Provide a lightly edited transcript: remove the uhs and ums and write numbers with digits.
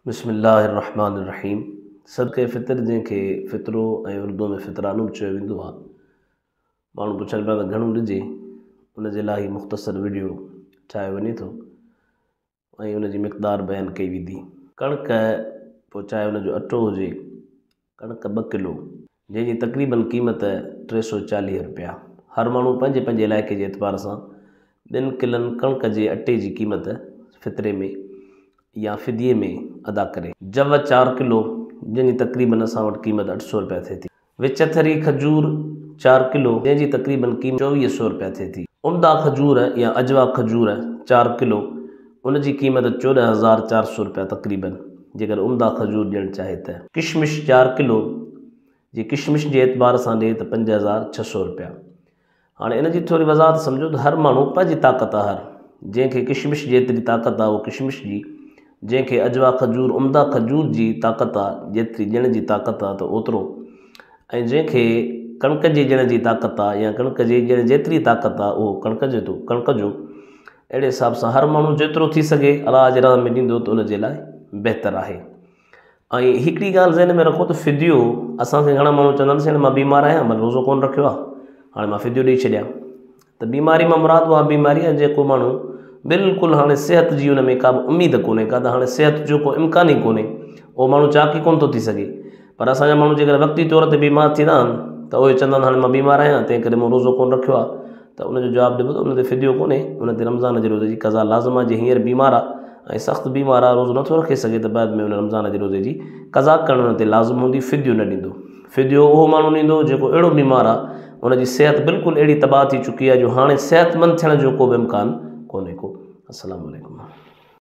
بسم الله الرحمٰن الرحيم صدقه فطر جنهن کي فطرو ۽ اردو ۾ فطرانو به چيو ويندو آهي ماڻهو پڇن پيا ته گهڻو ڏجي ان جي لاء هي مختصر وڊيو ٺاهيو وڃي ٿو ۽ ان جي مقدار بيان ڪئي ويندي. ڪڻڪ پوء چاهي ان جو اٽو هجي ڪڻڪ ٻه ڪلو جنهن جي تقريبن قيمت 340 رپيا. هر ماڻهو پنهنجي پنهنجي علائقي جي اعتبار سان ٻن ڪلن ڪڻڪ جي اٽي جي قيمت فطري ۾ يا فديي ۾ ادا ڪري. جو چار ڪلو جنهن جي تقريبن اسان وٽ قيمت 800 رپيا ٿئي ٿي. وچٿري کجور چار ڪلو جنهن جي تقريبن قيمت 2400 رپيا ٿئي ٿي. عمده کجور يا عجوه کجور چار ڪلو ان جي قيمت 14,400 رپيا تقريبن جيڪڏهن عمده کجور ڏيڻ چاهي ته. ڪشمش چار ڪلو جي ڪشمش جي اعتبار سان ڏي ته 5600 رپيا. هاڻي ان جي ٿوري وضاحت سمجهو ته هر ماڻهو پنهنجي طاقت آهر جنهن کي ڪشمش جيتري طاقت آ اهو ڪشمش جي جنهن کي عجوه کجور عمده کجور جي طاقت آ جيتري ڏيڻ جي طاقت آ ته اوترو ۽ جنهن کي ڪڻڪ جي ڏيڻ جي طاقت آ يا ڪڻڪ جي ڏيڻ جيتري طاقت آ اهو ڪڻڪ جي ڪڻڪ جو اهڙي حساب سان هر ماڻهو جيترو ٿي سگهي الله جي راهه ۾ ڏيندو ته ان جي لاء بهتر آهي ۽ هڪڙي ڳالهه ذهن ۾ رکو ته فديو اسان کي گهڻا ماڻهو چوندا آهن سائين مان بيمار آهيان مان روزو ڪونه رکيو آهي هاڻي مان فديو ڏئي ڇڏيان ته بيماري مان مراد اها بيماري آهي جيڪو ماڻهو بلڪل هاڻي صحت جي ان ۾ ڪا به اميد ڪونهي ڪا ته هاڻي صحت جو ڪو امڪان ئي ڪونهي اهو ماڻهو چاق ئي ڪونه ٿو ٿي سگهي پر اسان جا ماڻهو جيڪڏهن وقتي طور تي بيمار ٿيندا آهن ته اهي چوندا آهن هاڻي مان بيمار آهيان تنهن ڪري مون روزو ڪونه رکيو آهي ته ان جو جواب ڏبو ته ان تي فديو ڪونهي ان تي رمضان جي روزي جي قضا لازم آهي جي هينئر بيمار آهي ۽ سخت بيمار آهي روزو نٿو رکي سگهي ته بعد ۾ ان رمضان جي روزي جي قضا ڪرڻ ان تي لازم هوندي فديو نه ڏيندو فديو اهو ماڻهو ڏيندو جيڪو اهڙو بيمار آهي ان جي صحت بلڪل اهڙي تباهه ٿي چڪي آهي جو هاڻي صحتمند ٿيڻ جو ڪو به امڪان ڪونهي ڪو السلام عليڪم.